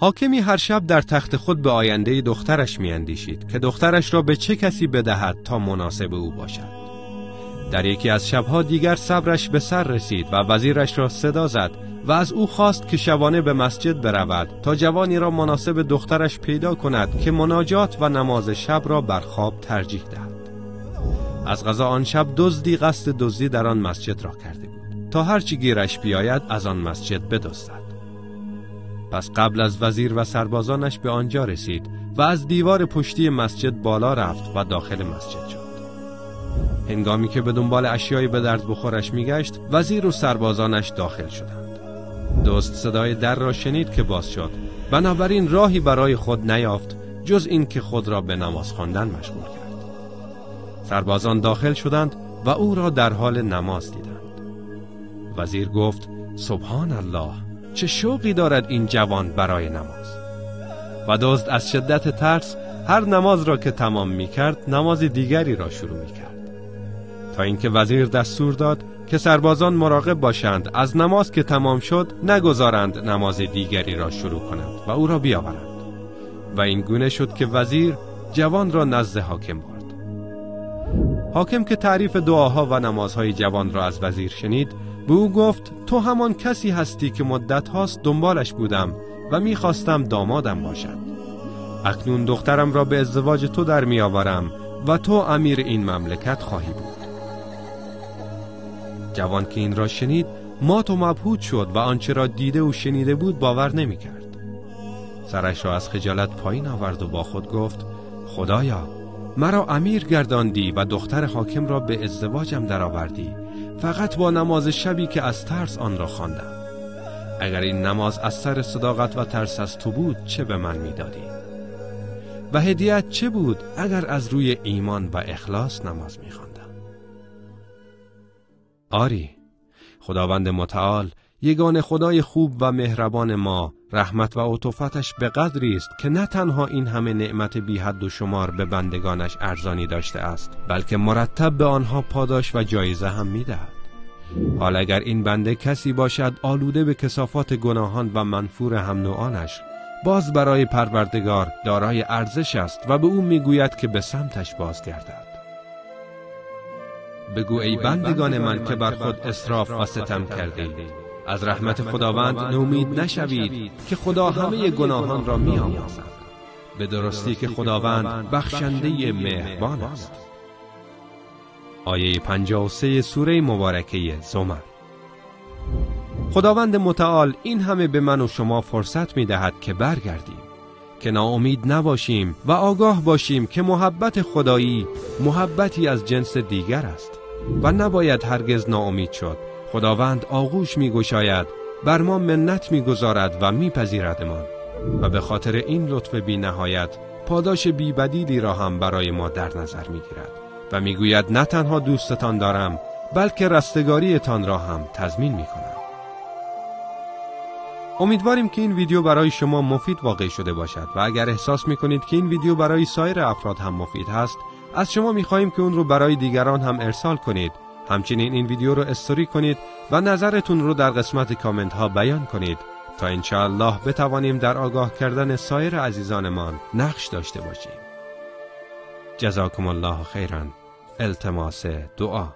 حاکمی هر شب در تخت خود به آینده دخترش می‌اندیشید که دخترش را به چه کسی بدهد تا مناسب او باشد. در یکی از شبها دیگر صبرش به سر رسید و وزیرش را صدا زد و از او خواست که شبانه به مسجد برود تا جوانی را مناسب دخترش پیدا کند که مناجات و نماز شب را بر خواب ترجیح دهد. از قضا آن شب دزدی قصد دزدی در آن مسجد را کرده بود تا هرچی گیرش بیاید از آن مسجد بدزدد. پس قبل از وزیر و سربازانش به آنجا رسید و از دیوار پشتی مسجد بالا رفت و داخل مسجد شد. هنگامی که به دنبال اشیای به درد بخورش میگشت، وزیر و سربازانش داخل شدند. دزد صدای در را شنید که باز شد، بنابراین راهی برای خود نیافت جز این که خود را به نماز خواندن مشغول کرد. سربازان داخل شدند و او را در حال نماز دیدند. وزیر گفت: سبحان الله، چه شوقی دارد این جوان برای نماز. و دزد از شدت ترس هر نماز را که تمام می کرد نماز دیگری را شروع می کرد، تا اینکه وزیر دستور داد که سربازان مراقب باشند از نماز که تمام شد نگذارند نماز دیگری را شروع کنند و او را بیاورند. و این گونه شد که وزیر جوان را نزد حاکم برد. حاکم که تعریف دعاها و نمازهای جوان را از وزیر شنید، به او گفت: تو همان کسی هستی که مدت هاست دنبالش بودم و میخواستم دامادم باشد. اکنون دخترم را به ازدواج تو در میآورم و تو امیر این مملکت خواهی بود. جوان که این را شنید مات و مبهوت شد و آنچه را دیده و شنیده بود باور نمی کرد. سرش را از خجالت پایین آورد و با خود گفت: خدایا، مرا امیر گرداندی و دختر حاکم را به ازدواجم درآوردی، فقط با نماز شبی که از ترس آن را خواندم. اگر این نماز از سر صداقت و ترس از تو بود چه به من میدادی؟ و هدیت چه بود اگر از روی ایمان و اخلاص نماز میخواندم؟ آری، خداوند متعال یگانه خدای خوب و مهربان ما، رحمت و عطوفتش به قدری است که نه تنها این همه نعمت بی حد و شمار به بندگانش ارزانی داشته است، بلکه مرتب به آنها پاداش و جایزه هم می‌دهد. حال اگر این بنده کسی باشد آلوده به کثافات گناهان و منفور هم نوعانش، باز برای پروردگار دارای ارزش است و به او میگوید که به سمتش بازگردد. بگو ای بندگان من که بر خود اسراف و ستم کردید، از رحمت خداوند نومید نشوید که خدا همه گناهان را می‌آمرزد. به درستی که خداوند بخشنده مهربان است. آیه 53 سوره مبارکه زمر. خداوند متعال این همه به من و شما فرصت می‌دهد که برگردیم، که ناامید نباشیم و آگاه باشیم که محبت خدایی محبتی از جنس دیگر است و نباید هرگز ناامید شد. خداوند آغوش می‌گشاید، بر ما منت می‌گذارد و می‌پذیردمان و به خاطر این لطف بی نهایت پاداش بی بدیلی را هم برای ما در نظر می‌گیرد و می‌گوید نه تنها دوستتان دارم، بلکه رستگاریتان را هم تضمین می‌کنم. امیدواریم که این ویدیو برای شما مفید واقع شده باشد و اگر احساس می‌کنید که این ویدیو برای سایر افراد هم مفید هست، از شما می‌خواهیم که اون رو برای دیگران هم ارسال کنید. همچنین این ویدیو رو استوری کنید و نظرتون رو در قسمت کامنت ها بیان کنید تا انشاءالله بتوانیم در آگاه کردن سایر عزیزانمان نقش داشته باشیم. جزاکم الله خیرا. التماس دعا.